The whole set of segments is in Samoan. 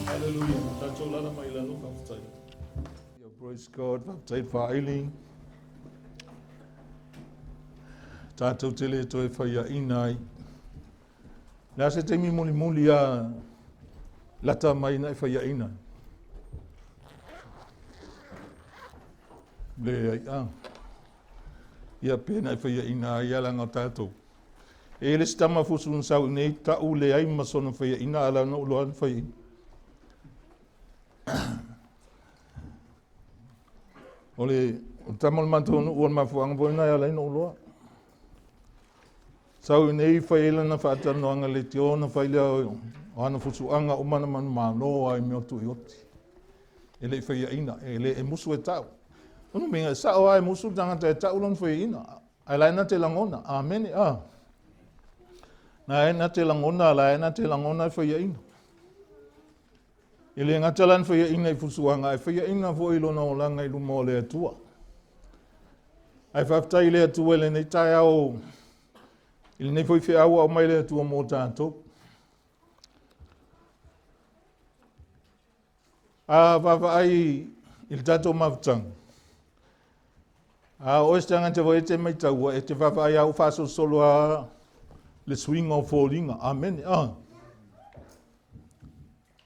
Hallelujah. Tātou lala mai lalo, faafetai. Yeah, praise God, faafetai faaili. Tātou te le toe faiaina ai. Le a se taimi mulimuli a lata mai na e faiaina. Le ai a. Ia pe na e faiaina ai ala ngā tātou. E le si tama fusu na sau nei ta'u leai ma sona faiaina ala na uloa na faiaina. O le tama o le matou nuu o le mafuaaga foi lena e ala ai ona ou iloa. Sau i nei fai ai lana faatalanoaga leitio ona fai lea o ana fusuaga uma na manumalo ai mea o tuioti. E le i faiaina, e le e musu e ta'u. Ona uiga e sa'o lava e musu le tagata e ta'u lona faiaina. Ae la e na te lagona. Amene. Ah. Na e na te lagona, la e na te lagona e faiaina. E le gata la na faiaina i fusuaga, ae faiaina foi i lona olaga i luma o le Atua. Ae faafetai i le Atua i lenei taeao, i lenei foi feau ua aumai le Atua mo tatou. A vaavaai i le tatou mafutaga, a o oe se tagata foi e te maitaua, e te vaavaai a ua faasolosolo lava le suiga o foliga. Amene. Ah.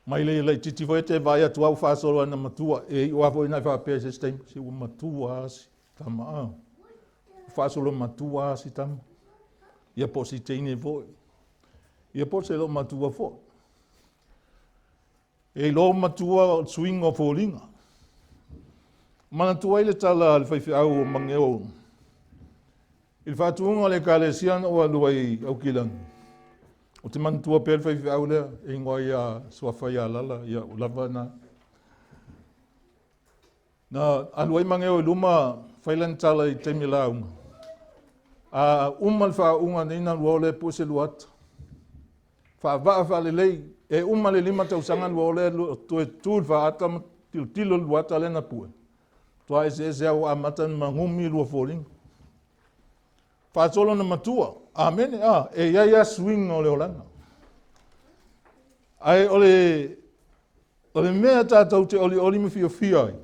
Mai le laitiiti foi e te vaai atu lava ua faasolo ana matua. E iu lava foi ina e faapea i se isi taimi, se ua matua lava si tama. Ah. Ua faasolo matua lava si tama. Ia po o si teine foi. Ia po o se loomatua foi. E iloa matua o le suiga o foliga. Manatua ai le tala a le faifeau o Mageo i le faatuga o le ekalesia na ou alu ai i Aukilani. Ou te manatua pea le faifeau lea e igoa ia Suafa ia Lala, ia ua lava na. Na alu ai Mageo i luma fai lana tala i taimi lauga. A uma le faauuga nei na lua o lea pue se luata. Faavaa faalelei, e uma le 5 tausaga lua o lea toe tu le faaata ma tilotilo le luata lea na pue. Toa eseese au amata na magumi lua foliga. Faasolo na matua. Amene. A, e iai a suiga o le olaga. Ae o le O le mea tatou te olioli ma fiafia ai,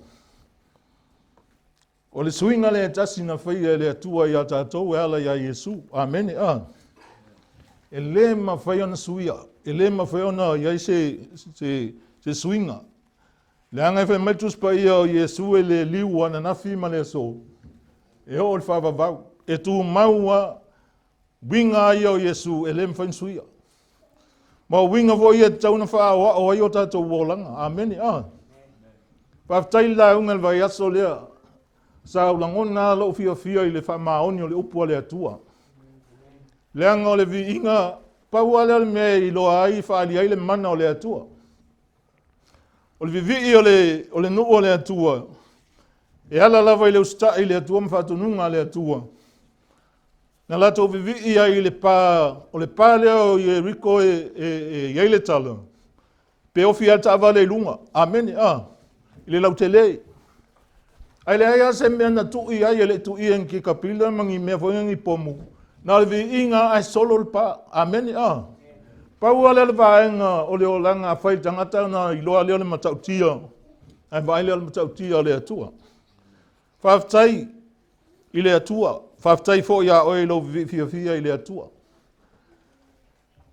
o le suiga lea e tasi na faia e le Atua iā tatou e ala iā Iesu. Amene. A. E le mafai ona suia, e le mafai ona i ai se, se, se suiga. Leaga e fai mai le Tusi Paia o Iesu e le liu ananafi ma le aso, e oo i le faavavau. E tumau lava Uiga ia o Iesu e le mafai ona suia. Ma o uiga foi ia e tatau ona faaoao ai o tatou olaga. Amene. Ah. Faafetai le lauga i le vaiaso lea. Sa ou lagona lava lou fiafia i le faamaoni o le upu a le Atua. Leaga o le viiga, pau lava lea o le mea e iloa ai, e faaalia ai le mana o le Atua. O le vivii o le, o le nuu o le Atua, e ala lava i le usitai i le Atua ma faatonuga a le Atua. Na latou vivii ai i le pa, o le pa lea o Ieriko e, e, e i ai le tala, pe ofi lava le taavale i luga. Amene, a, i le lautele. Ae leai lava se mea na tui ai, e le i tuia i ni kikapila ma ni mea foi ni pomu. Na o le viiga ae solo le pa. Amene, a. Pau lava lea o le vaega o le olaga a fai le tagata ona iloa lea o le matautia, ae vaai lea o le matautia o le Atua. Faafetai i le Atua. Faafetai foi iā oe i lou vivii fiafia i le Atua.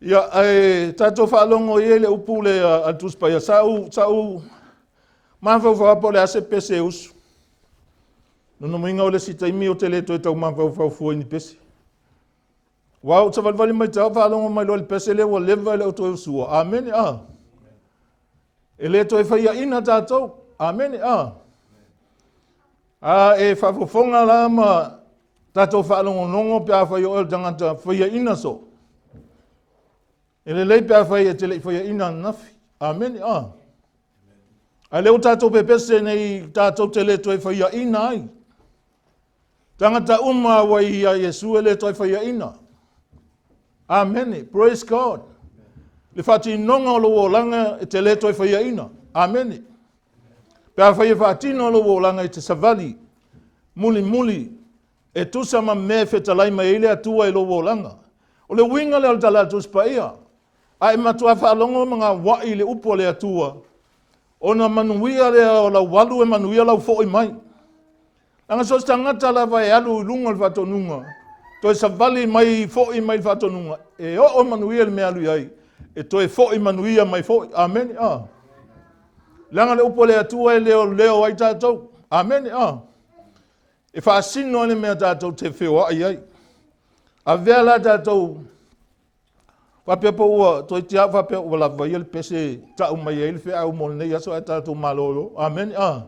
Ia, ae tatou faalogo ia i le upu lea a le Tusi Paia. Sa ou, sa ou mafaufau lava po o le a se pese e usu. Lona uiga o le isi taimi ou te le toe tau mafaufau fua i ni pese. Aua ou te savalivali mai taeao faalogo mai loa i le pese lea ua leva e le o toe usua. Amene a. E le toe faiaina tatou. Amene a. A e faafofoga la ma tatou faalogologo pe afai o oe o le tagata faiaina soo. E lelei pe afai e te le i faiaina ananafi. Amene a. A lea ua tatou pepese nei tatou te le toe faiaina ai. Tagata uma ua ia Iesu e le toe faiaina. Amene. Praise God. Le faatinoga o lou olaga e te le toe faiaina. Amene. Pe afai e faatino lou olaga i te savali mulimuli e tusa ma mea e fetalai mai ai le Atua i lou olaga. O le uiga lea o le tala a le Tusi Paia. A e matua faalogo ma gauai i le upu a le Atua, ona manuia lea o lau alu e manuia lau foi mai. Leaga so o se tagata lava e alu i luga o le faatonuga, toe savali mai foi mai le faatonuga, e oo manuia le mea alu i ai, e toe foi manuia mai foi. Amene. Ah. Leaga le upu a le Atua e leoleo ai tatou. Amene. Ah. E faasino ai le mea tatou te feoai ai. Avea la tatou faapea po ua toeitiiti lava faapea ua lava ia le pese tau mai ai le feau mo lenei aso ae tatou malolo. Amene. Ah.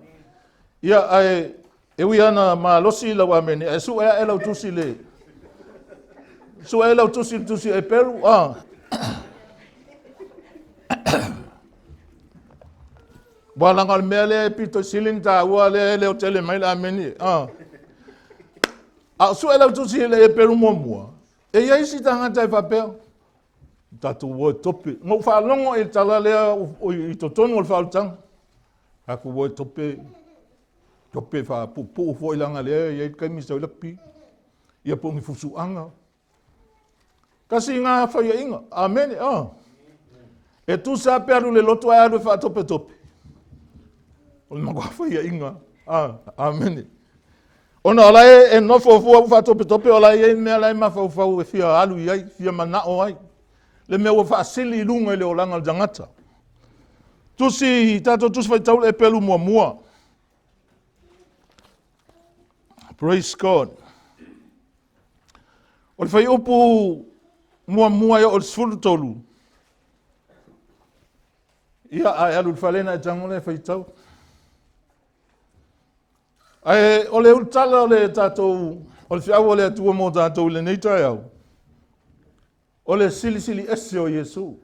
Ia, ae e ui lava na malosi lau amene, ae sue ae lau tusi le sue ae lau tusi le tusi Eperu. Ah. Ua laga o le mea lea e pito sili ona taua lea e leo tele mai le amene. Ah. A o sue lau tusi i le Eperu muamua, e i ai isi tagata e faapea, tatou o e tope. Na ou faalogo i le tala lea i totonu o le faaolataga. Tatou o e tope, tope faapuupuu foi leaga lea e i ai le taimi sau ai lakapi. Ia po o ni fusuaga. Tasi na faiaina. Amene. Ah. E tusa pe alu le loto ae alu e faatopetope. O le matua faiaina. Ah. Amene. Ona o la e nofo fua ua faatopetope o la e i ai mea la e mafaufau e fia alu i ai, fia manao ai. Le mea ua faasili i luga i le olaga o le tagata. Tusi, tatou tusi faitau le Eperu muamua. Praise God. O le fuaiupu muamua e oo i le 13. Ia, a e alu i le fale na e tago lea e faitau. Ae o le ulutala o le tatou, o le feau a le Atua mo tatou i lenei taeao, o le silisili ese o Iesu.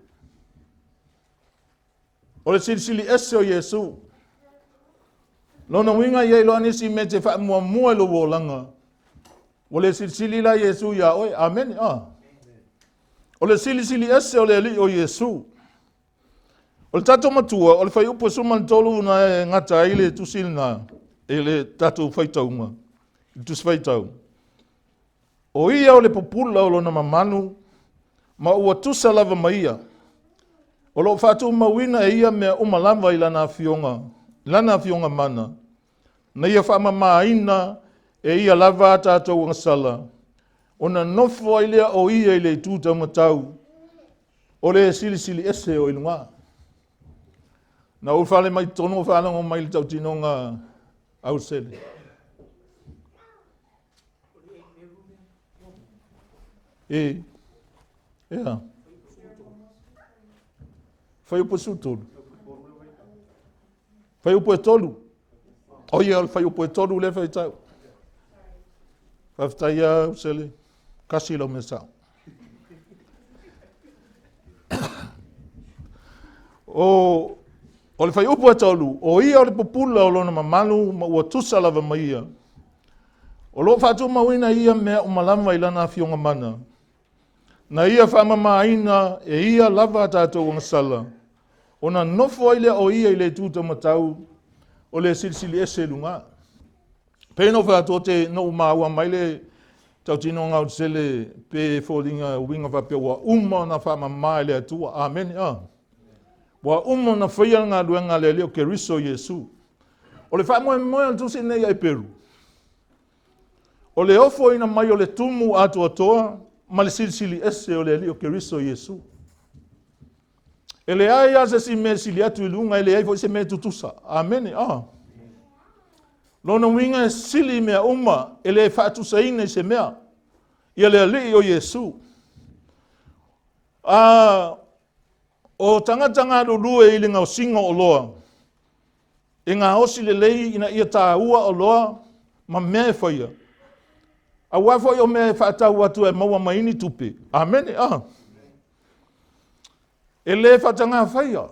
O le silisili ese o Iesu. Lona uiga ia i loa nisi mea te faamuamua i lou olaga. Ua le silisili la Iesu iā oe. Amene. Ah. O le silisili ese o le Alii o Iesu. O le tatou matua, o le fuaiupu 13 na e gata ai le tusi lena i le tatou faitauga, i le tusi faitau. O ia o le pupula o lona mamalu, ma ua tusa lava ma ia. O lo o faatumauina e ia mea uma lava i lana afioga, lana afioga mana, na ia faamamaina e ia lava a tatou agasala, ona nofo ai lea o ia i le itu taumatau, o le silisili ese o i luga. Na ou fale mai totonu o faalogo mai le tautinoga ausele. E, ea. Fuaiupu 13. Fuaiupu e tolu. O ia o le fuaiupu e tolu lea faitau. Faafetai ia Ausele. Kasi lau mea sao. O, o le fuaiupu e tolu, o ia o le pupula o lona mamalu ma ua tusa lava ma ia. O lo o faatumauina ia mea uma lava i lana afioga mana. Na ia faamamaina e ia lava a tatou agasala, ona nofo ai lea o ia i le itu taumatau o le silisili ese i luga. Pei ona ou fai atu, te na ou maua mai le tautinoga ausele pe foliga uiga faapea ua uma ona faamama e le Atua. Amene. Ah. Ua uma ona faia le galuega a le Alii o Keriso Iesu. O le faamoemoe o le tusi lenei ia Eperu, o le ofoina mai o le tumu atoatoa ma le silisili ese o le Alii o Keriso Iesu. E leai lava se isi mea e sili atu i luga, e leai foi se mea e tutusa. Amene. Ah. Lona uiga e sili mea uma e le faatusaina i se mea ia le Alii o Iesu. A o tagata galulue i le gaosiga o oloa, e gaosi lelei ina ia taua oloa ma mea e faia, aua foi o mea e faatau atu e maua mai ni tupe. Amene. A. E le faataga faia.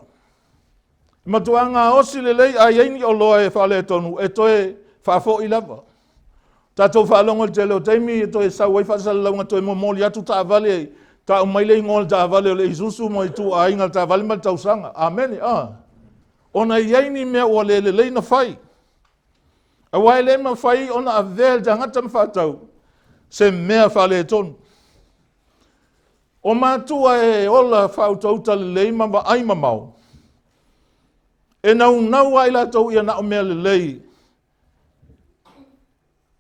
E matua gaosi lelei a i ai ni oloa e faaletonu, e toe faafoi lava. Tatou faalogo i le tele o taimi e toe sau ai faasalalauga toe momoli atu taavale, tau mai le igoa o le taavale o le Isuzu ma ituaiga o le taavale ma le tausaga. Amene. A. Ona e i ai ni mea ua le lelei na fai. Aua e le mafai ona avea le tagata ma faatau se mea faaletonu. O matua e ola faautauta lelei ma vaai mamao, e naunau lava i latou ia na o mea lelei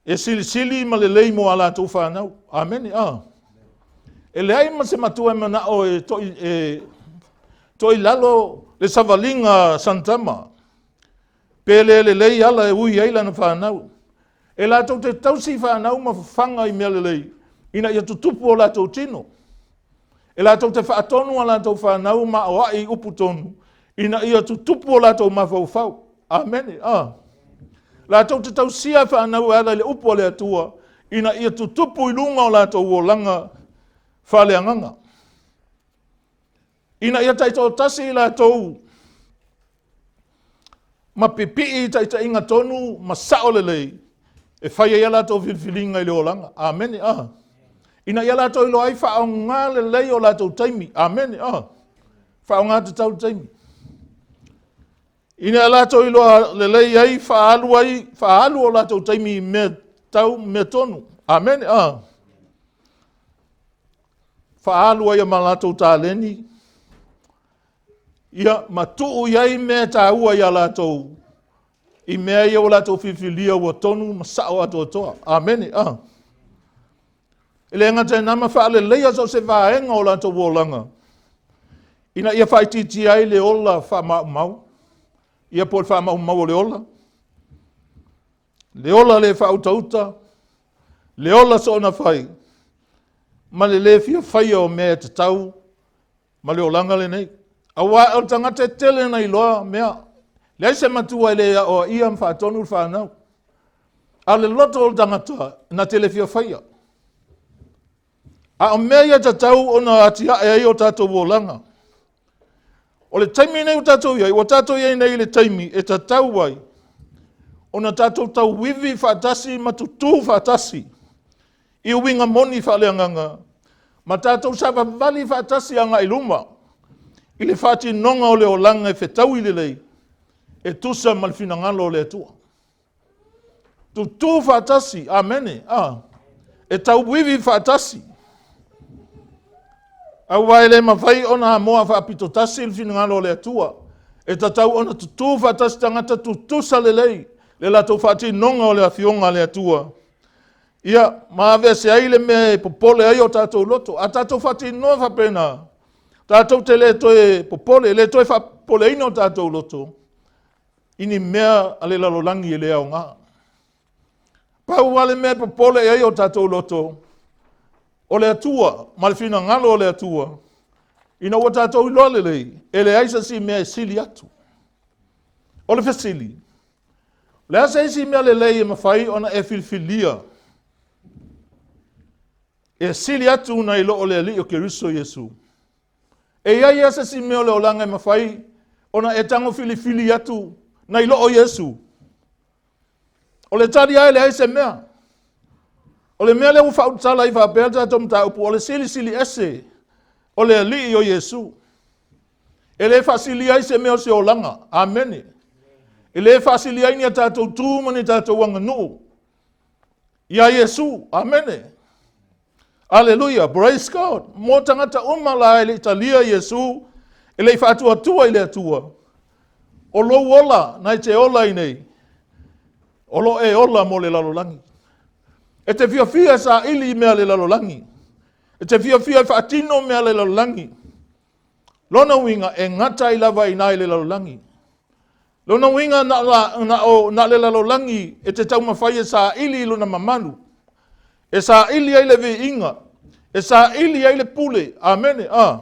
e silisili ma lelei mo a latou fanau. Amene. A. E leai ma se matua e manao e e toilalo le savaliga sanitama, pe le lelei ala e ui ai lana fanau. E latou te tausi fanau ma fafaga i mea lelei, ina ia tutupu o latou tino. E latou te faatonu a latou fanau ma aoai i upu tonu, ina ia tutupu o latou mafaufau. Amene. A. Latou te tausia fanau e ala i le upu a le Atua, ina ia tutupu i luga o latou olaga faaleagaga. Ina ia taitoatasi i latou ma pipii i taitaiga tonu ma sao lelei e fai ai a latou filifiliga i le olaga. Amene. A. Ina ia latou iloa ai faaaoga lelei o latou taimi. Amene. A. Faaaoga tatau le taimi. Ina ia latou iloa lelei ai faaalu ai faaalu o latou taimi i mea tau mea tonu. Amene. A. Faaalu ai ma latou taleni, ia ma tuu i ai mea taua ia latou i mea ia ua latou filifilia ua tonu ma sao atoatoa. Amene. A. E le gata i na ma faaleleia so o se vaega o latou olaga, ina ia faaitiitia ai le ola faamaumau, ia po o le faamaumau o le ola, le ola le faautauta, le ola soona fai, ma le le fia faia o mea e tatau ma le olaga lenei. Aua o le tagata e tele na iloa mea, leai se matua e le aoaia ma faatonu le fanau. A o le loto o le tagata na te le fia faia. A o mea ia tatau ona atiae ai o tatou olaga. O le taimi nei ua tatou i ai, ua tatou i ai nei i le taimi e tatau ai ona tatou tauivi faatasi ma tutū faatasi i uiga moni faaleagaga ma tatou savavali faatasi agai i luma i le faatinoga o le olaga e fetaui lelei e tusa ma le finagalo o le Atua. Tutū faatasi, amene, a. E tauivi faatasi. Aua e le mafai ona amoa faapitotasi le finagalo o le Atua. E tatau ona tutū faatasi tagata tutusa lelei le latou faatinoga o le afioga a le Atua. Ia, ma aveese ai le mea e popole ai o tatou loto. A tatou faatinoa faapena, tatou te le toe popole, le toe faapopoleina o tatou loto i ni mea a le lalolagi e le aoga. Pau lava le mea e popole i ai o tatou loto, o le Atua ma le finagalo o le Atua, ina ua tatou iloa lelei, e leai se isi mea e sili atu. O le fesili, o le a se isi mea lelei e mafai ona e filifilia e sili atu nai lo o le Alii o Keriso Iesu? E i ai lava se isi mea o le olaga e mafai ona e tago filifili atu nai lo o Iesu? O le tali lava e leai se mea. O le mea lea ua faautala ai faapea le tatou mataupu, o le silisili ese o le Alii o Iesu. E le faasilia ai se mea o se olaga. Amene. E le faasilia ai ni a tatou tu ma ni tatou aganuu iā Iesu. Amene. Aleluia. Praise God. Mo tagata uma la e le i talia Iesu, e le i faatuatua i le Atua, o lou ola na e te ola ai nei, o lo e ola mo le lalolagi. E te fiafia e saili i mea a le lalolagi. E te fiafia e faatino mea a le lalolagi. Lona uiga, e gata ai lava i ina i le lalolagi. Lona uiga na o, na o, na o le lalolagi e te taumafai e saili i lona mamalu, e saili ai le viiga, e saili ai le pule. Amene. A.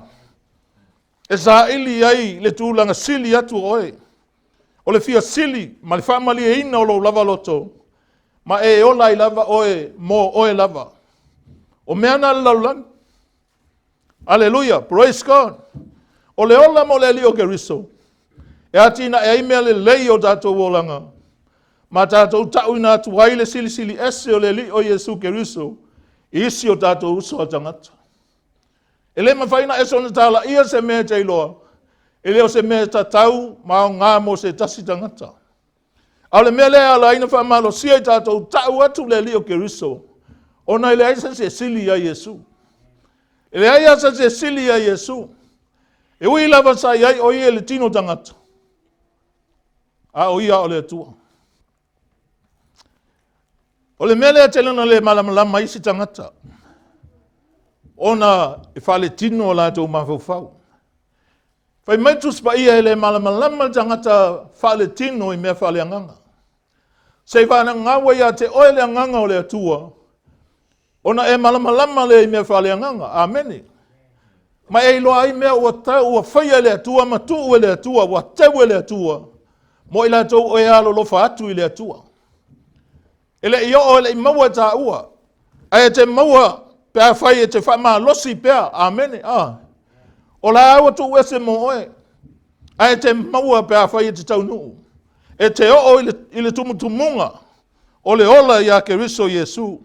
E saili ai le tulaga sili atu o oe. O le fia sili ma le faamalieina o lou lava loto, ma e ola ai lava oe mo oe lava. O mea na a le lalolagi. Aleluia, praise God. O le ola mo le Alii o Keriso, e atinae ai mea lelei o tatou olaga, ma tatou ta'uina atu ai le silisili ese o le Alii o Iesu Keriso i isi o tatou uso a tagata. E le mafai ona e soona talaia se mea e te iloa, e le o se mea e tatau ma aoga mo se tasi tagata. A o le mea lea e ala ai ona faamalosia i tatou ta'u atu le Alii o Keriso, ona e leai se isi e sili ia Iesu. E leai lava se isi e sili ia Iesu. E ui lava sa i ai o ia i le tino tagata, a o ia o le Atua. O le mea lea e tele ona le malamalama ai isi tagata, ona e faaletino o latou mafaufau. Fai mai Tusi Paia e le malamalama le tagata faaletino i mea faaleagaga. Se i vaalagaua ia te oe le agaga o le Atua, ona e malamalama lea i mea faaleagaga. Amene. Ma e iloa ai mea ua tau, ua faia e le Atua ma tuu e le Atua, ua teu e le Atua, mo i latou o e alolofa atu i le Atua. E le i oo, e le i maua e taua, ae e te maua pe a fai e te faamalosi pea. Amene. Ah. O la ua tuu ese mo oe, ae e te maua pe a fai e te taunuu. E te oo i le tumutumuga o le ola iā Keriso Iesu.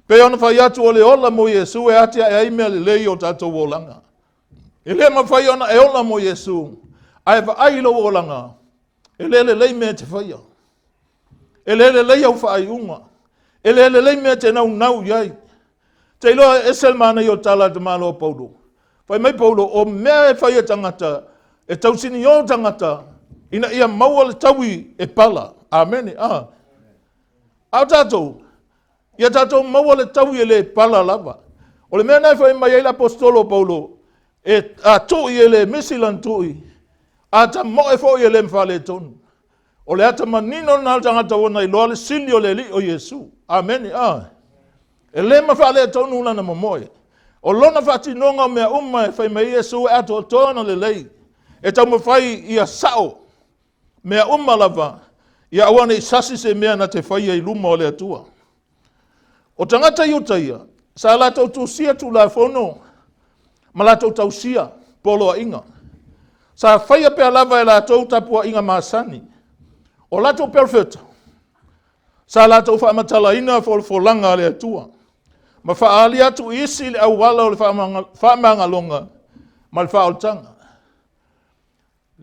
Pei ona fai atu o le ola mo Iesu e atiae ai mea lelei o tatou olaga. E le mafai ona e ola mo Iesu, ae vaai i lou olaga, e le lelei mea e te faia. E le lelei au faaiuga. E le lelei mea e te naunau i ai. Te iloa e ese le manaia o tala a le tamaloa Paulo. Fai mai Paulo, o mea e fai e tagata, e tausinio tagata, ina ia maua le taui e pala. Amene. A. A o tatou, ia tatou maua le taui e le pala lava. O le mea lena e fai mai ai le aposetolo o Paulo, e a tui e le misi lana tui, a tamoe foi e le faaletonu. O le ata manino lena o le tagata ua na iloa le sili o le Alii o Iesu. Amene. A. E le ma faaletonu lana momoe. O lona faatinoga o mea uma e fai mai Iesu e atoatoa ona lelei. E taumafai ia sao mea uma lava, ia aua ne i sasi se mea na te faia i luma o le Atua. O tagata Iuta ia, sa latou tusia tulafono ma latou tausia poloaiga. Sa faia pea lava e latou tapuaiga masani. O latou perofeta, sa latou faamatalaina folafolaga a le Atua, ma faaali atu i isi le auala o le faamagaloga ma le faaolataga.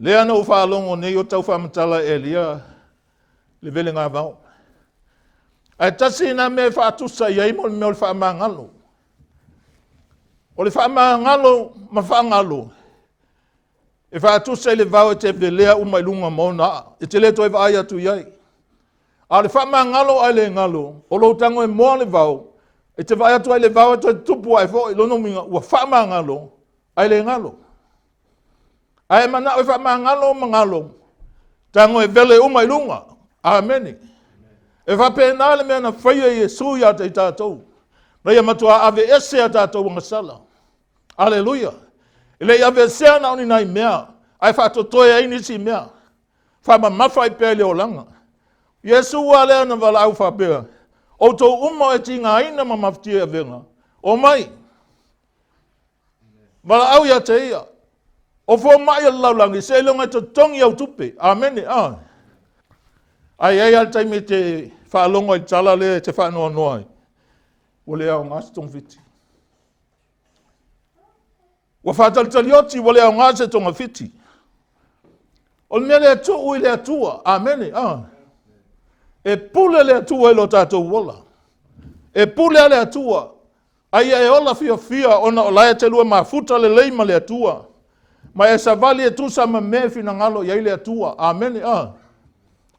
Lea na ou faalogo nei o tau faamatala e Elia le velega vao. Ae tasi na mea e faatusa i ai mo le mea o le faamagalo. O le faamagalo ma faagalo, e faatusa i le vao e te velea uma i luga ma ona aa, e te le toe vaai atu i ai. A o le faamagalo ae le galo, o lou tago e moa le vao, e te vaai atu ai le vao e toe tupu ae foi, lona uiga ua faamagalo ae le galo. Ae manao e faamagalo ma galo, tago e vele uma i luga. Amene. E faapena le mea na faia e Iesu ia te i tatou, na ia matua aveese a tatou agasala. Aleluia. E le i aveesea na o ni nai mea, ae faatotoe ai nisi mea. Faamamafa ai pea i le olaga. Iesu lava lea na valaau faapea, outou uma o e tigaina ma mafatia i avega, omai. Valaau ia te ia. O fomai o le lalolagi, seiloga e totogi au tupe. Amene. A. Ae i ai lava le taimi e te faalogo ai i le tala lea e te faanoanoa ai, ua le aoga se togafiti. Ua faatalitalioti ua le aoga se togafiti. O le mea lea tuu i le Atua. Amene. A. E pule le Atua i lo tatou ola. E pule a le Atua. A ia e ola fiafia ona o la e te lua mafuta lelei ma le Atua, ma e savali e tusa ma mea e finagalo i ai le Atua. Amene. A.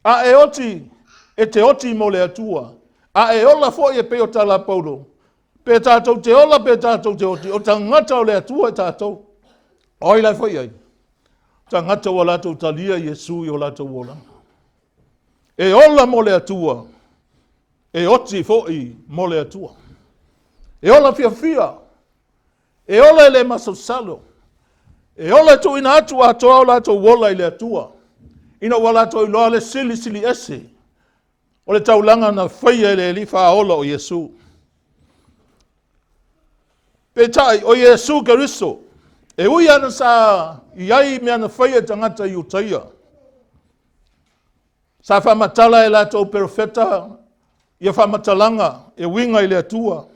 A e oti, e te oti mo le Atua. A e ola foi e pei o tala a Paulo, pe tatou te ola pe tatou te oti, o tagata o le Atua e tatou. O ai la e fai ai? tagata ua latou talia Iesu i o latou olaga. E ola mo le Atua, e oti foi mo le Atua. E ola fiafia, e ola e le masalosalo, e ola e tuuina atu atoa o latou ola i le Atua, ina ua latou iloa le silisili ese o le taulaga na faia e le Alii Faaola o Iesu. Peitai, o Iesu Keriso, e ui ana sa i ai mea na faia e tagata Iutaia, sa faamatala e latou perofeta ia faamatalaga e uiga i le Atua.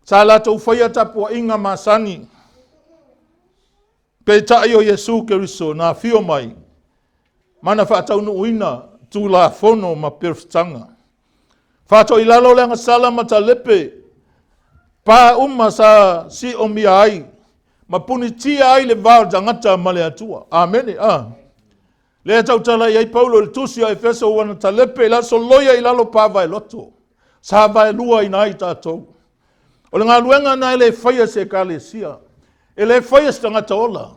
Sa latou faia tapuaiga masani. Peitai o Iesu Keriso na afio mai ma na faataunuuina Tulafono ma perofetaga. Faatoilalo le agasala ma talepe pa uma sa siomia ai ma punitia ai le va o le tagata ma le Atua. Amene. Ah. Lea tautala i ai Paulo i le tusi a Efeso ua na talepe i lalo soloia i lalo pa vaeloto. Sa vaeluaina ai tatou. O le galuega na e le faia se ekalesia, e le faia se tagata ola.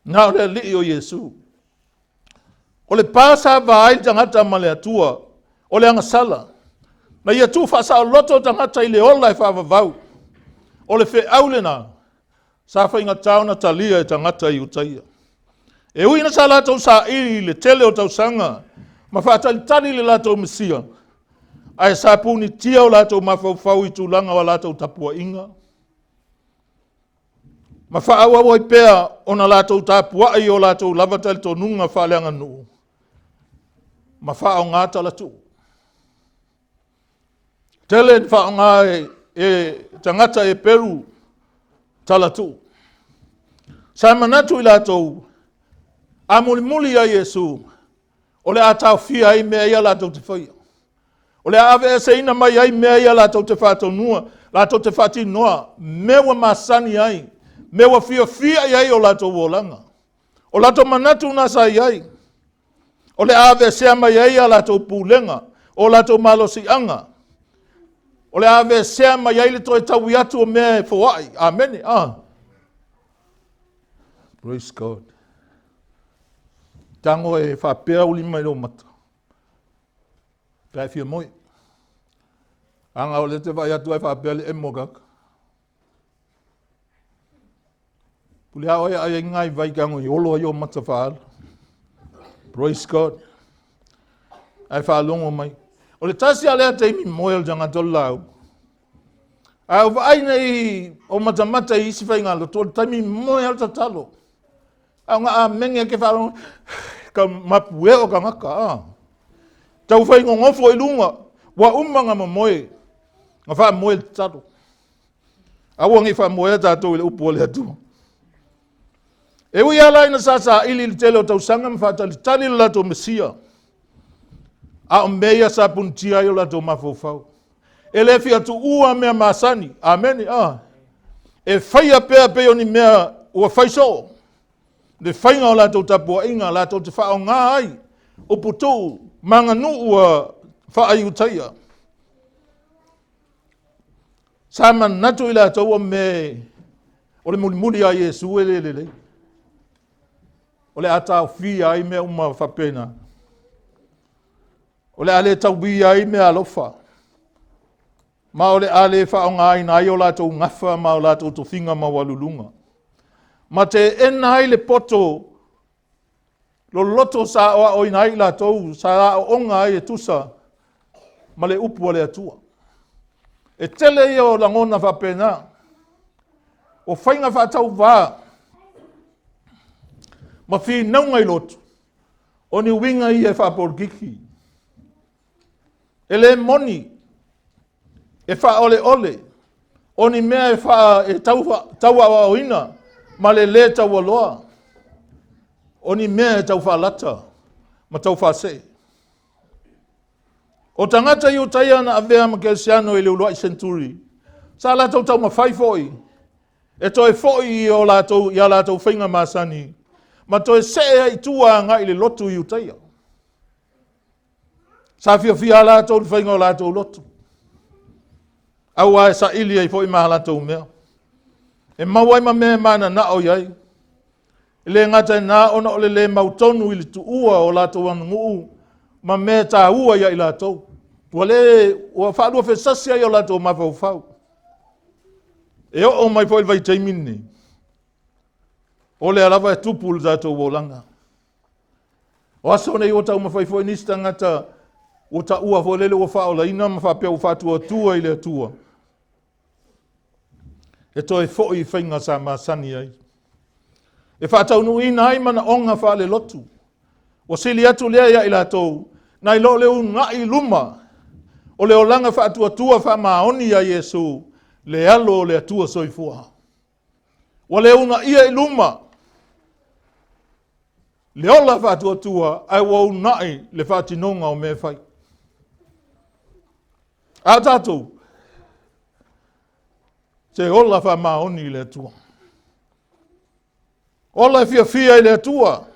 Na o le Alii o Iesu. O le pa sa va ai le tagata ma le Atua, o le agasala. Na ia tuu faasaoloto tagata i le ola e faavavau. O le feau lena, sa faigata ona talia e tagata Iutaia. E ui ina sa latou saili i le tele o tausaga ma faatalitali le latou Mesia, ae sa punitia o latou mafaufau i tulaga o a latou tapuaiga, ma faaauau ai pea ona latou tapuai i o latou lava talitonuga faaleaganuu ma faaaoga talatuu. Tele ni faaaoga e tagata e peru talatuu. Sa manatu i latou, a mulimuli ia Iesu, o le a taofia ai mea ia latou te faia. O le a aveeseina mai ai mea ia latou te faatonuina, latou te faatinoa, mea ua masani ai, mea ua fiafia i ai o latou olaga. O latou manatu na sa i ai, o le a aveesea mai ai a latou pulega, o latou malosiaga, o le a aveesea mai ai le toe taui atu o mea e foai. Amene. Ah. Praise God. Tago e faapea uli mai lou mata. Pe a e fia moe. Aga o le te vaai atu ai faapea le emo kaka. Pule a oe ai ai ngai vai kango i olo ai o mata faala. Praise God. Ai faalogo mai. O le tasi a lea taimi moe o le tagata o le lau. A o vaai nei o matamata i isi faigalotu, o le taimi moe a le tatalo. A o nga amene ke faalogo, ka mapueo o tagata. Ah. Tau fai gogofo i luga, ua uma nga momoe, nga faamoe le tatalo. Aua ne i faamoea tatou i le upu a le Atua. E ui lava la ina sa saili i le tele o tausaga ma faatalitali le latou Mesia, a o mea ia sa punitia ai o latou mafaufau. E le fia tuua mea masani. Amene. Ah. E faia pea pei o ni mea ua fai soo. Le faiga o latou tapuaiga, latou te faaaoga ai upu tuu ma aganuu ua faaiutaia. Sa manatu i latou o mea o le mulimuli a Iesu e le lelei. O le a taofia ai mea uma faapena. O le a le tauia ai mea alofa. Ma o le a le faaaogaina ai o latou gafa ma o latou tofiga maualuluga. Ma teena ai le poto loloto sa aoaoina ai i latou, sa aooga ai e tusa ma le upu a le Atua. E tele ia o lagona faapena. O faiga faatauvā ma finauga i lotu, o ni uiga ia e faapolokiki. E le moni, e faaoleole, o ni mea e, faa, e tau, tauaoaoina ma le lē taualoa, o ni mea e tau faalata ma tau faasee. O tagata Iutaia na avea ma Kerisiano i le uluai senturi, sa latou taumafai foi e toe foi i o latou, i a latou faiga masani ma toe see ai i tua agai i le lotu Iutaia. Sa fiafia latou i le faiga o latou lotu. Auā e saili ai foi ma a latou mea. E maua ai ma mea e mananao i ai. E le gata i lena ona o le lē mautonu i le tuua o latou aganuu ma mea taua ia i latou. Ua lē ua faaluafesasi ai o latou mafaufau. E oo mai foi i le vaitaimi lenei, o lea lava e tupu le tatou olaga. O aso nei ua taumafai foi nisi tagata ua taua foi lele ua faaolaina ma faapea ua faatuatua i le Atua e toe foi i faiga sa masani ai, e faataunuuina ai manaoga faalelotu. Ua sili atu lea ia i latou nai lo le una'i i luma o le olaga faatuatua faamaoni ia Iesu, le alo o le Atua soifua. Ua le unaia i luma le ola faatuatua, ae ua uunai le faatinoga o mea e fai. A o tatou, se ola faamaoni i le Atua. Ola e fiafia i le Atua.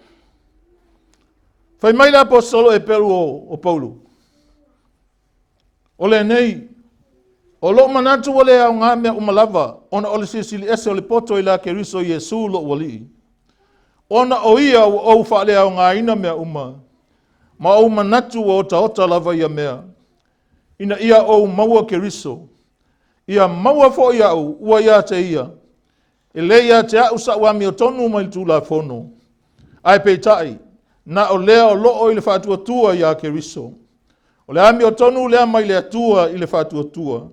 Fai mai le aposetolo e Peru o Paulo, o lenei, o lou manatu ua le aoga mea uma lava, ona o le silisili ese o le poto i la Keriso Iesu lou Alii. Ona o ia ua ou faaleaogaina mea uma, ma ou manatu ua otaota lava ia mea, ina ia ou maua Keriso, ia maua foi au ua ia te ia, e le ia te au sa'u amiotonu mai le Tulafono, ae peitai, na o lea o loo i le faatuatua iā Keriso. O le amiotonu lea mai le Atua i le faatuatua,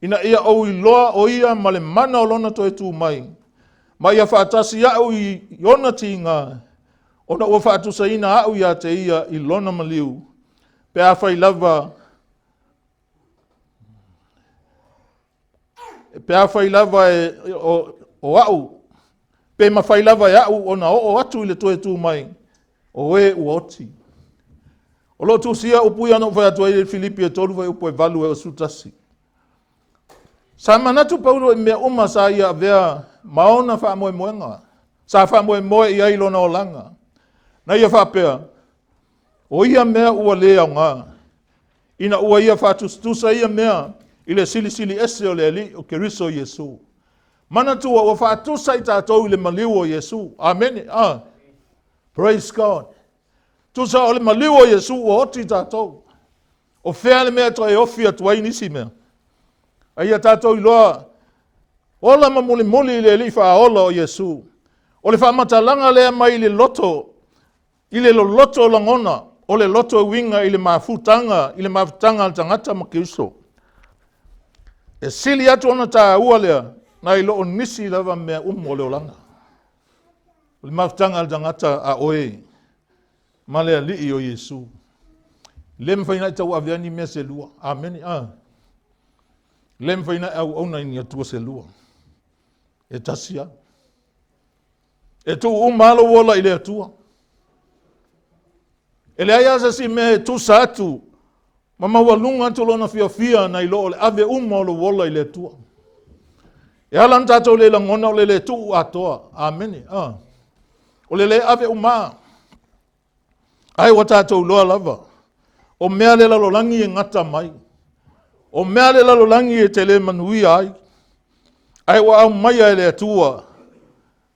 ina ia ou iloa o ia ma le mana o lona toe tu mai, ma ia faatasi au i ona tiga, ona ua faatusaina au ia te ia i lona maliu, pe afai lava pe afai lava e, o, o au, pe mafai lava e au ona oo atu i le toe tu mai o e ua oti. O lo o tusia upu ia na ou fai atu ai i Filipi e 3 fuaiupu e 8 e 11. Sa manatu Paulo i mea uma sa ia avea ma ona faamoemoega, sa faamoemoe i ai lona olaga. Na ia faapea, o ia mea ua le aoga, ina ua ia faatusatusa ia mea i le silisili ese o le Alii o Keriso Iesu. Manatua ua faatusa i tatou i le maliu o Iesu. Amene. Ah. Praise God. Tusa o le maliu o Iesu ua oti i tatou. O fea le mea toe ofi atu ai nisi mea? A ia tatou iloa ola ma mulimuli i le Alii faaola o Iesu. O le faamatalaga lea mai le loto i le loloto o lagona, o le loto e uiga i le mafutaga, i le mafutaga a le tagata ma Keriso. E sili atu ona taua lea nai lo o nisi lava mea uma o le olaga. O le mafutaga a le tagata a oe ma le Alii o Iesu. Le mafai ona e tauave ai ni mea se lua. Amene. Ah. Le mafai ona e auauna i ni Atua se lua. E tasi lava. E tuu uma lava lou ola i le Atua. E leai lava se isi mea e tusa atu ma maualuga atu lona fiafia nai lo o le ave uma o lou ola i le Atua. E ala ona tatou le lagona o le le tuu atoa. Amene. Ah. O le le ave uma. Ae ua tatou iloa lava, o mea le lalolagi e gata mai, o mea le lalolagi e te le manuia ai, ae ua aumaia e le Atua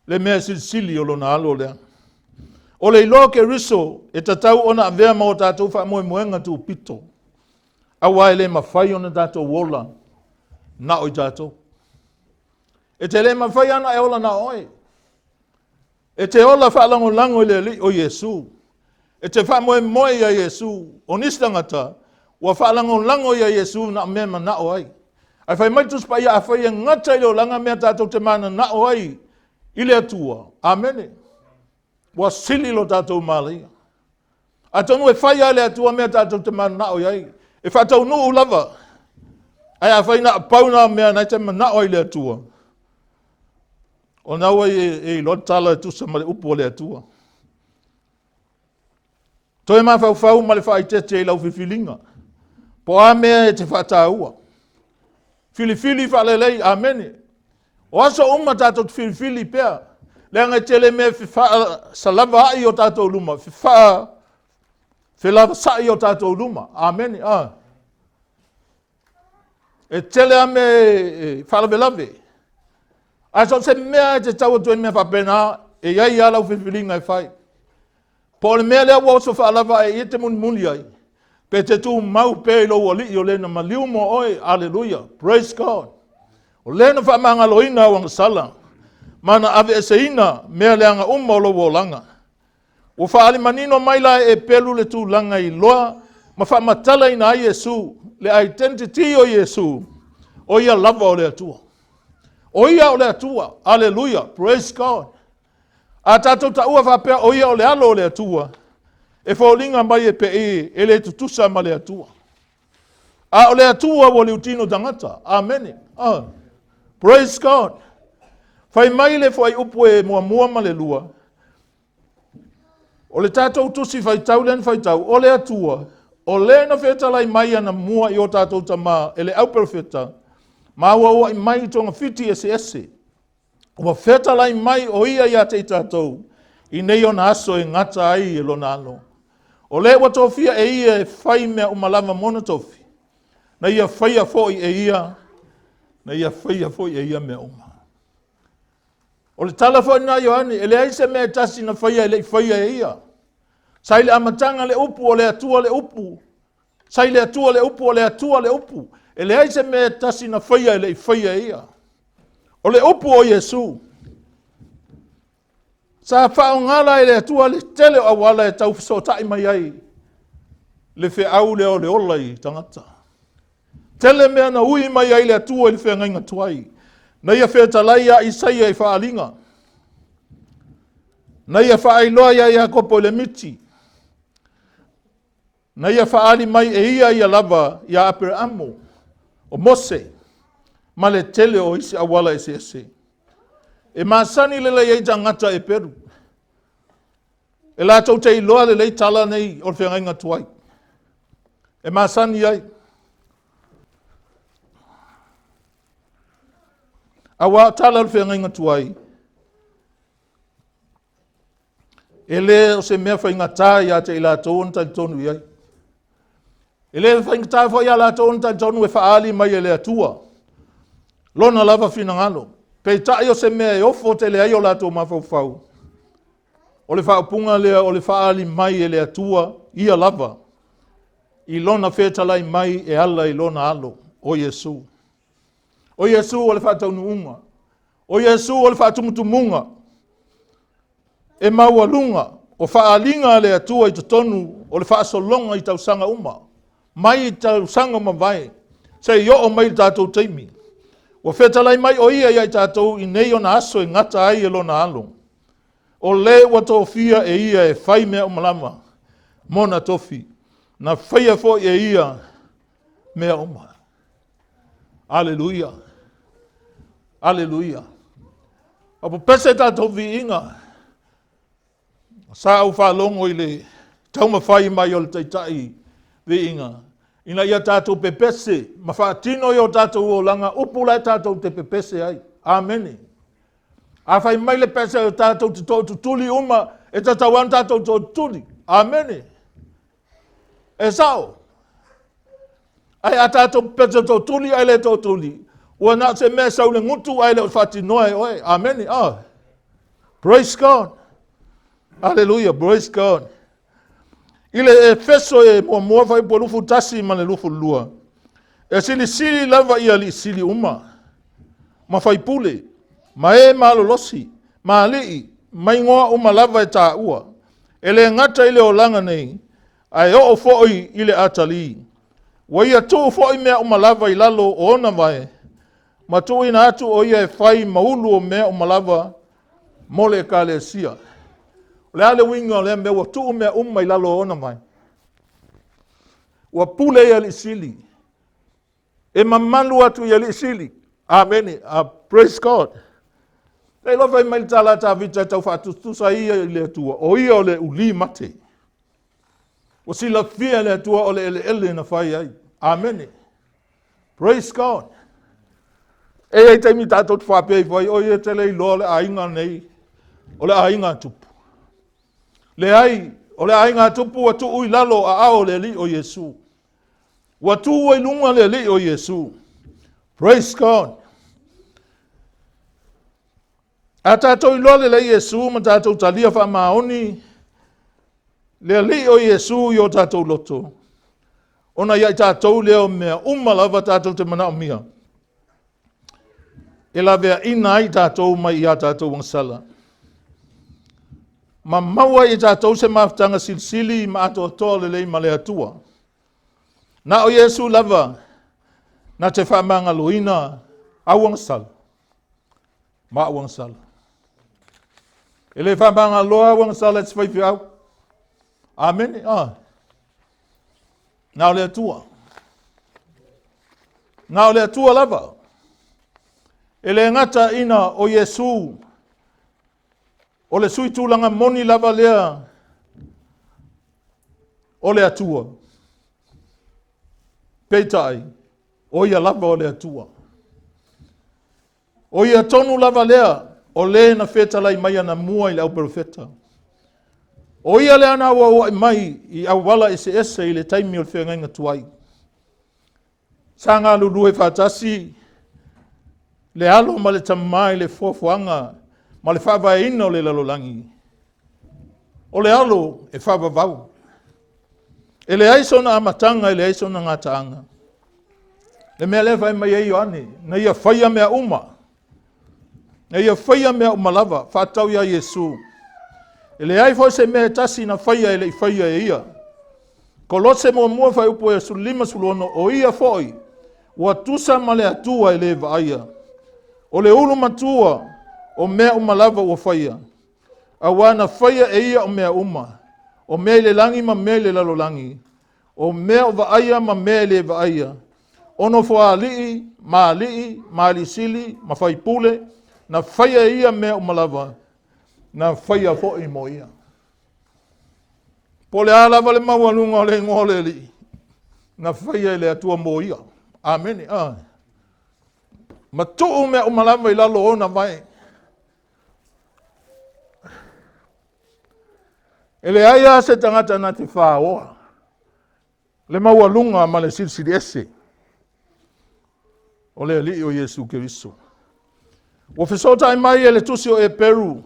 le mea silisili o lona alo lea. O le iloa o Keriso e tatau ona avea ma o tatou faamoemoega tupito, auā e le mafai ona tatou ola na o i tatou. E te le mafai ana e ola na o oe. E te ola faalagolago i le Alii o Iesu. E te faamoemoe ia Iesu. O nisi tagata, ua faalagolago ia Iesu na o mea e manao ai. Ae fai mai le Tusi Paia, afai e gata i le olaga mea tatou te mananao ai i le Atua. Amene. Ua sili lo tatou malaia. Atonu e fai lava e le Atua mea tatou te mananao i ai. E faataunuu lava. Ae afai na pau na mea na e te manao ai i le Atua, o na ua e iloa le tala e tusa ma le upu a le Atua. Toe mafaufau ma le faaitete i lau filifiliga. Po a mea e te faataua. Filifili faalelei, amene. O aso uma tatou te filifili pea, leaga e tele mea e fefaasalava ai o tatou luma, fefaa felavasa'i o tatou luma. Amene. Ah. E tele lava mea e faalavelave. Ae so o se mea e te tau atu ai mea faapena, e i ai lava lau filifiliga e fai. Po o le mea lea ua oso faalava ae ia te mulimuli ai, pe te tumau pea i lou alii o le na maliu mo oe. Aleluia. Praise God. O le na faamagaloina au agasala, ma na aveeseina mea leaga uma o lou olaga. Ua faaali manino mai la e Pelu le tulaga iloa ma faamatalaina ai Iesu, le identity o Iesu, o ia lava o le Atua. O ia o le Atua. Aleluia. Praise God. A tatou taua faapea o ia o le alo o le Atua, e foliga mai e pei e le tutusa ma le Atua. A o le Atua ua liutino tagata. Amene. Oh. Praise God. Fai mai le fuaiupu e muamua ma le lua, O le tatou tusi faitau lea na faitau, o le Atua, o le na fetalai mai anamua i o tatou tamā e le au perofeta, ma auauai mai i togafiti eseese. Ua fetalai mai o ia ia te i tatou, i nei ona aso e gata ai e lona alo. O le ua tofia e ia e fai mea uma lava mona tofi, na ia faia foi e ia, na ia faia foi e ia mea uma. O le tala foi lena a Ioane, e leai se mea e tasi na faia e le i faia e ia. Sa i le amataga le upu, o le Atua le upu. Sa i le Atua le upu, o le Atua le upu. E leai se mea e tasi na faia e le i faia e ia. O le upu o Iesu. Sa faaaoga la e le Atua le tele o auala e tau fesootai mai ai le feau lea o le ola i tagata. Tele mea na ui mai ai le Atua i le feagaiga tuai. Na ia fetalai ia Isaia i faaaliga. Na ia faailoa ia Iakopo i le miti. Na ia faaali mai e ia ia lava ia Aperamo, o Mose, ma le tele o isi auala eseese. E masani lelei ai tagata e peru. E latou te iloa lelei tala nei o le feagaiga tuai. E masani ai. Auā o tala o le feagaiga tuai, e le o se mea faigata ia te i latou ona talitonu i ai. E le faigata foi ia latou ona talitonu e faaali mai e le Atua lona lava finagalo. Peitai o se mea e ofo tele ai o latou mafaufau, o le faaupuga lea o le faaali mai e le Atua ia lava i lona fetalai mai e ala i lona alo, o Iesu. O Iesu o le faataunuuga. O Iesu o le faatumutumuga e maualuga o faaaliga a le Atua i totonu o le faasologa i tausaga uma, mai i tausaga ua mavae, seia oo mai i le tatou taimi. Ua fetalai mai o ia ia i tatou i nei ona aso e gata ai e lona alo. O le ua tofia e ia e fai mea uma lava mona tofi, na faia foi e ia mea uma. Aleluia. Aleluia. A pepese tatou viiga, sa ou faalogo i le taumafai mai o le taitai viiga, ina ia tatou pepese ma faatino i o tatou olaga upu la e tatou te pepese ai. Amene. A fai mai le pese o tatou te tootutuli uma, e tatau lava ona tatou tootutuli. Amene. E sao. Ae a tatou pepese tootuli ae le tootuli, ua na o se mea e sau le gutu ae le o faatinoa e oe. Amene. Oh. Praise God. Hallelujah. Praise God. I le Efeso e muamua fuaiupu 21 ma le 22, e silisili lava i alii sili uma, ma faipule, ma e malolosi, ma alii, ma igoa uma lava e taua, e le gata i le olaga nei, ae oo foi i le atalii. Ua ia tuu foi mea uma lava i lalo o ona vae, ma tuuina atu o ia e fai ma ulu o mea uma lava mo le ekalesia. O le a le uiga o lea mea ua tuu mea uma i lalo o ona vae? Ua pule i alii sili. E mamalu atu i alii sili. Amene. Praise God. Le iloa fai mai le tala a Tavita e tau faatusatusa ia i le Atua, o ia o le uli mate. Ua silafia le Atua o le eleele na fai ai. Amene. Praise God. E i ai taimi tatou te faapea ifo ai, oi e te le iloa le aiga nei, o le aiga a tupu. Leai, o le aiga a tupu ua tuu i lalo o aao o le Alii o Iesu. Ua tu ai luga le Alii o Iesu. Praise God. A tatou iloa lelei Iesu ma tatou talia faamaoni le Alii o Iesu i o tatou loto, ona ia i tatou lea o mea uma lava tatou te manaomia e laveaina ai tatou mai ia tatou agasala, ma maua ai e tatou se mafutaga silisili ma atoatoa lelei ma le Atua. Na o Iesu lava na te faamagaloina au agasala ma au agasala. E le faamagaloa au agasala e se faifeau. Amene. Ah. Na o le Atua. Na o le Atua lava. E le gata ina o Iesu o le sui tulaga moni lava lea o le Atua. Peitai, o ia lava o le Atua. O ia tonu lava lea o le na fetalai mai anamua i le auperofeta. O ia lea na auauai mai i auala eseese i le taimi o le feagaiga tuai. Sa galulue faatasi le Alo ma le Tama i le foafoaga ma le faavaeina o le lalolagi. O le Alo e faavavau. E leai sona amataga, e leai sona gataaga. Le mea lea fai mai ai Ioane, na ia faia mea uma. Na ia faia mea uma lava, faatatau ia Iesu. E leai foi se mea e tasi na faia e le i faia e ia. Kolose muamua fuaiupu e 15 16, o ia foi ua tusa ma le Atua e le vaaia. O le ulu matua o mea uma lava ua faia, auā na faia e ia o mea uma, o mea i le lagi ma mea i le lalolagi, o mea o vaaia ma mea e le vaaia, o nofoalii ma alii ma aliisili ma faipule, na faia e ia mea uma lava, na faia foi mo ia. Po o le a lava le maualuga o le igoa o le Alii, na faia e le Atua mo ia. Amene. Ah. Ma tuu mea uma lava i lalo o ona vae. E leai lava se tagata na te faoa le maualuga ma le silisili ese o le Alii o Iesu Keriso. Ua fesootai mai e le tusi o Eperu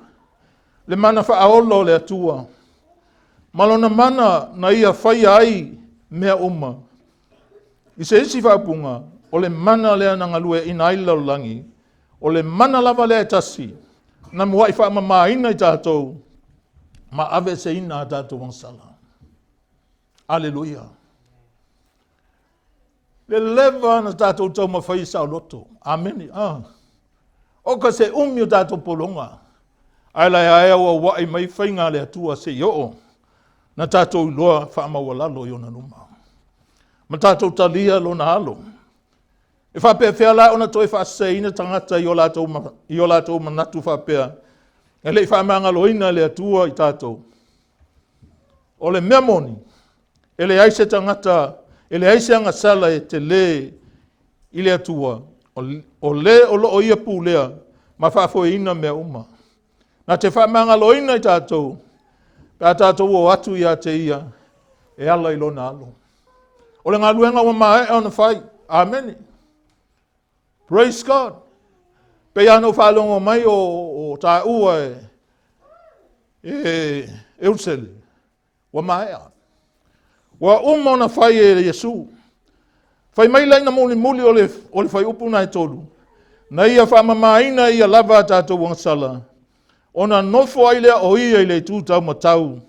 le mana faaola o le Atua ma lona mana na ia faia ai mea uma. I se isi faaupuga, o le mana lea na galueaiina ai le lalolagi, o le mana lava lea e tasi na muai faamamaina i tatou ma aveeseina a tatou agasala. Aleluia. Le leva na tatou taumafai i saoloto. Amene. Ah. O ka se umi o tatou pologa. Ae la e ae auauai mai faiga a le Atua se i oo na tatou iloa faamaualalo i ona luma. Ma tatou talia lona alo. E faapefea la ona toe faaseseina tagata i o latou, i o latou manatu faapea, e le i faamagaloina e le Atua i tatou. O le mea moni, e leai se tagata, e leai se agasala e tele i le Atua, o le o lo o ia pulea ma faafoeina mea uma. Na te faamagaloina i tatou, pe a tatou o atu ia te ia e ala i lona alo. O le galuega ua maea ona fai. Amene. Praise God. Pei lava ona ou faalogo mai o taua e, e Eusele, ua maea. Ua uma ona fai e Iesu. Fai mai laina mulimuli o le, o le fuaiupu na e tolu, na ia faamamaina ia lava a tatou agasala, ona nofo ai lea o ia i le itu taumatau,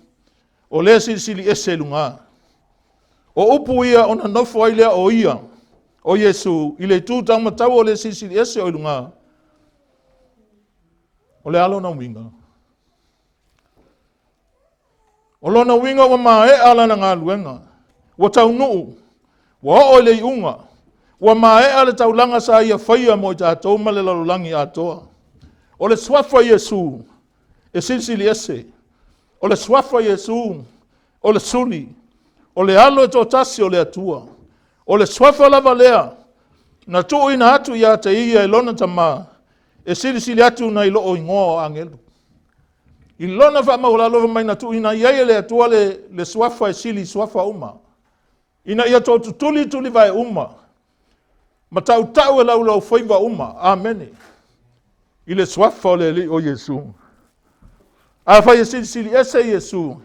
o le silisili ese i luga. O upu ia ona nofo ai lea o ia, o Iesu, i le itu taumatau o le silisili ese o i luga. O le a lona uiga? O lona uiga ua maea lana galuega, ua taunuu, ua oo i le iuga, ua maea le taulaga sa ia faia mo i tatou ma le lalolagi atoa. O le suafa Iesu e silisili ese, o le suafa Iesu o le suli, o le alo e toatasi o le Atua. O le suafa lava lea na tuuina atu ia te ia e lona Tama e silisili atu nai loo igoa o agelu. I lona faamaualalo mai na tuuina i ai e le Atua le, le suafa e sili i suafa uma, ina ia toatutuli tulivae uma. Ma tautau e laulaufaiva uma. Amene. I le suafa o le Alii o Iesu. Afai e silisili ese Iesu,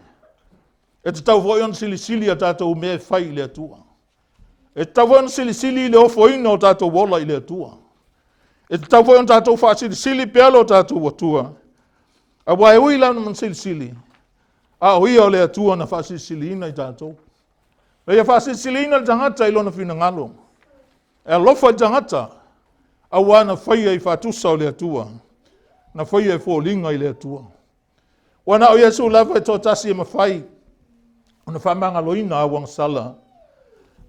e tatau foi ona silisili a tatou mea e fai i le Atua. E tatau foi ona silisili le ofoina o tatou ola i le Atua. E tatau foi ona tatou faasilisili pea lo tatou Atua. Aua e ui lana mana silisili, a o ia o le Atua na faasilisiliina i tatou. Na ia faasilisiliina le tagata i lona finagalo. E alofa i le tagata, aua na faia i faatusa o le Atua, na faia e foliga i le Atua. Ua na o Iesu lava e toatasi e mafai ona faamagaloina au agasala.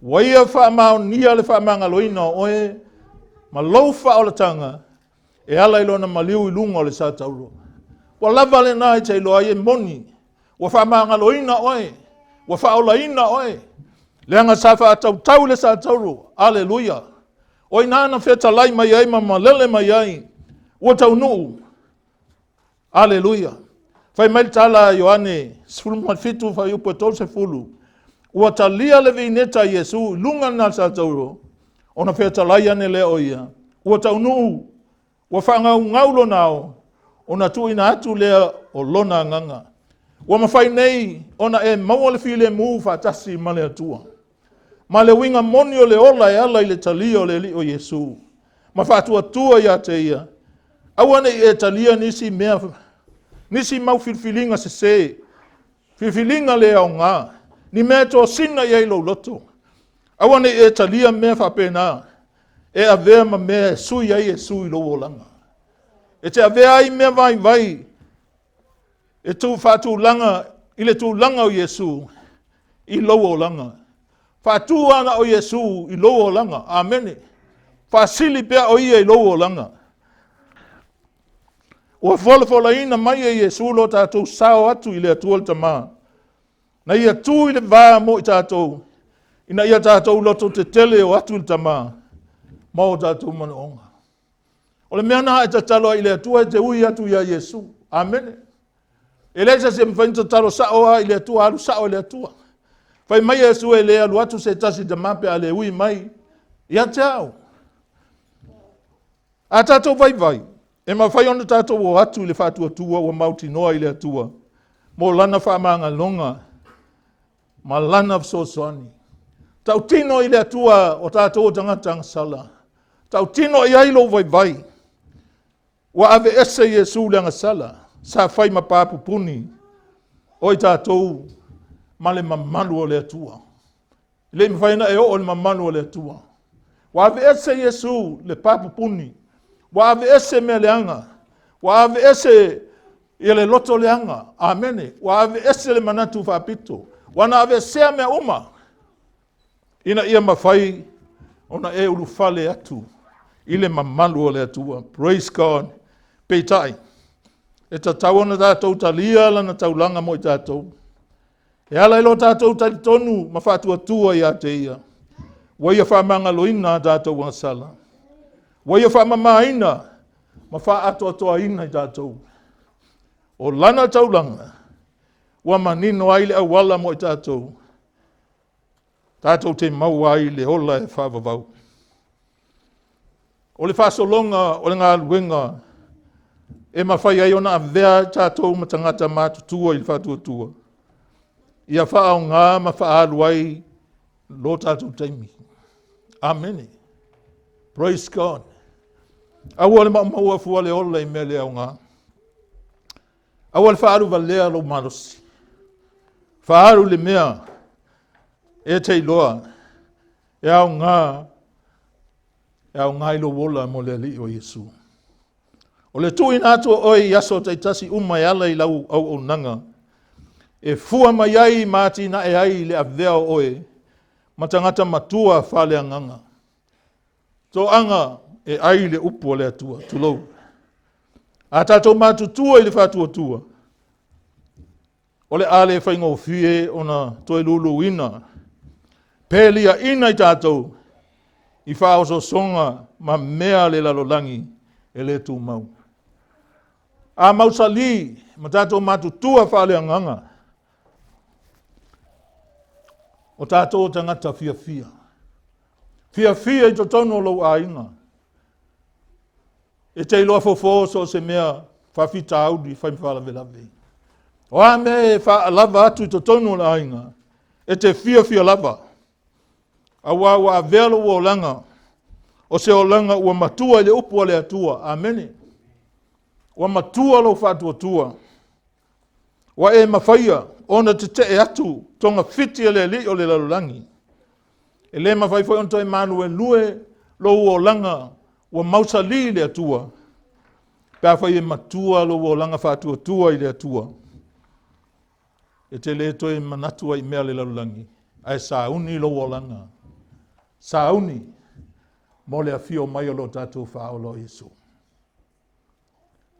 Ua ia faamaonia le faamagaloina o oe ma lou faaolataga e ala i lona maliu i luga o le satauro. Ua lava lena e te iloa ai e moni ua faamagaloina oe, ua faaolaina oe, leaga sa faatautau le satauro. Aleluia! O i ina na fetalai mai ai ma malele mai ai, ua taunuu. Aleluia! Fai mai le tala a Ioane 17 fuaiupu e 30, ua talia le vineta a Iesu i luga lena o le satauro, ona fetalai ane lea o ia, ua taunuu, ua faagaugau lona ao, ona tuuina atu lea o lona agaga. Ua mafai nei ona e maua le filemu faatasi ma le Atua. Ma le uiga moni o le ola e ala i le talia o le Alii o Iesu, ma faatuatua ia te ia, aua ne i e talia nisi mea, nisi mau filifiliga sese, filifiliga le aoga, ni mea e tosina i ai lou loto. Aua ne i e talia mea faapena, e avea ma mea e sui ai Iesu i lou olaga. E te avea ai mea vaivai e tu faatulaga i le tulaga o Iesu i lou olaga. Faatu ana o Iesu i lou olaga. Amene. Faasili pea o ia i lou olaga. Ua folafolaina mai e Iesu lo tatou sao atu i le Atua le Tama, na ia tu i le va mo i tatou, ina ia tatou loto tetele o atu i le Tama ma o tatou manaoga. O le mea na e tatalo ai i le Atua e te ui atu ia Iesu. Amene. E leai se isi e mafai ona tatalo sao lava i le Atua, alu sao i le Atua. Fai mai Iesu e le alu atu se tasi i Tama pe a le ui mai ia te au. A tatou vaivai, e mafai ona tatou o atu i le faatuatua ua mautinoa i le Atua mo lana faamagaloga ma lana fesoasoani. Tautino i le Atua o tatou o tagata agasala. Tautino i ai lou vaivai. Ua aveese Iesu le agasala, sa fai ma papupuni o i tatou ma le mamalu o le Atua. E le i mafai ona e oo i le mamalu o le Atua. Ua aveese Iesu le papupuni, ua aveese mea leaga, ua aveese ia le loto leaga. Amene. Ua aveese le manatu faapito, ua na aveesea mea uma ina ia mafai ona e ulufale atu i le mamalu o le Atua. Praise God. Peitai, e tatau ona tatou talia lana taulaga mo i tatou. E ala i lo tatou talitonu ma faatuatua ia te ia, ua ia faamagaloina a tatou agasala, ua ia faamamaina ma faaatoatoaina i tatou. O lana taulaga ua manino ai le auala mo i tatou, tatou te maua ai le ola e faavavau. O le faasologa o le galuega e mafai ai ona avea tatou ma tagata matutua i le faatuatua, ia faaaoga ma faaalu ai lo tatou taimi. Amene. Praise God. Aua le maumau afua le ola i mea le aoga. Aua le faaalu valea lou malosi. Faaalu le mea e te iloa e aoga e aoga i lou ola mo le Alii o Iesu. O le tuuina atu o oe i aso taitasi uma e ala i lau auaunaga, e fua mai ai ma atinae ai le avea o oe ma tagata matua faaleagaga. Toaga e ai le upu a le Atua, tulou. A tatou matutua i le faatuatua, o le a le faigofie ona toe luluina pe liaina i tatou i faaosoosoga ma mea a le lalolagi e le tumau. A mausali ma tatou matutua faaleagaga, o tatou o tagata fiafia. Fiafia i totonu o lou aiga. E te iloa fofo so o se mea faafitauli fai ma faalavelave. O a mea e faalava atu i totonu o le aiga, e te fiafia lava. Auā ua avea lou olaga, o se olaga ua matua i le upu a le Atua. Amene. Ua matua lou faatuatua. Ua e mafaia ona tetee atu togafiti a le alii o le lalolagi. E le mafai foi ona toe maluelue lou olaga ua mausali i le Atua, pe afai e matua lou olaga faatuatua i le Atua. E te le toe manatu ai i mea a le lalolagi, ae sauni lou olaga, sauni mo le afio mai o lo tatou Faaola o Iesu.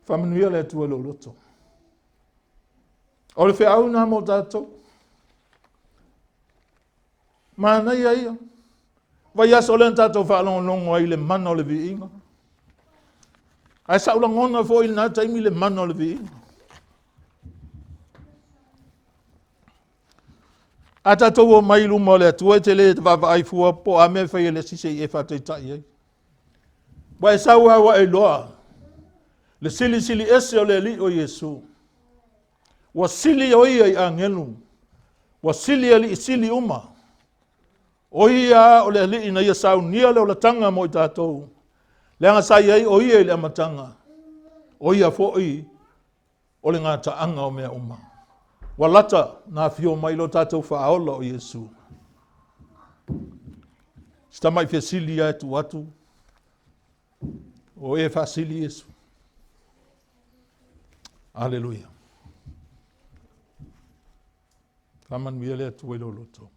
Faamanuia le Atua i lou loto. O le feau lena mo tatou. Manaia ia. Vaiaso lea na tatou faalogologo ai i le mana o le viiga. Ae sa ou lagona foi i lena taimi le mana o le viiga. A tatou o mai i luma o le Atua e te le vaavaai fua po o a mea e fai e le isi se i e faataitai ai. Ua e sau lava ua e iloa le silisili ese o le Alii o Iesu. Ua sili o ia i agelu, ua sili alii sili uma. O ia o le Alii na ia saunia le olataga mo i tatou, leaga sa i ai o ia i le amataga, o ia foi o le gataaga o mea uma. Ua lata na afio mai lo tatou faaola o Iesu. Si tamai fesili lava e tuu atu, o e faasili Iesu. Aleluia. Faamanuia le Atua i lou loto.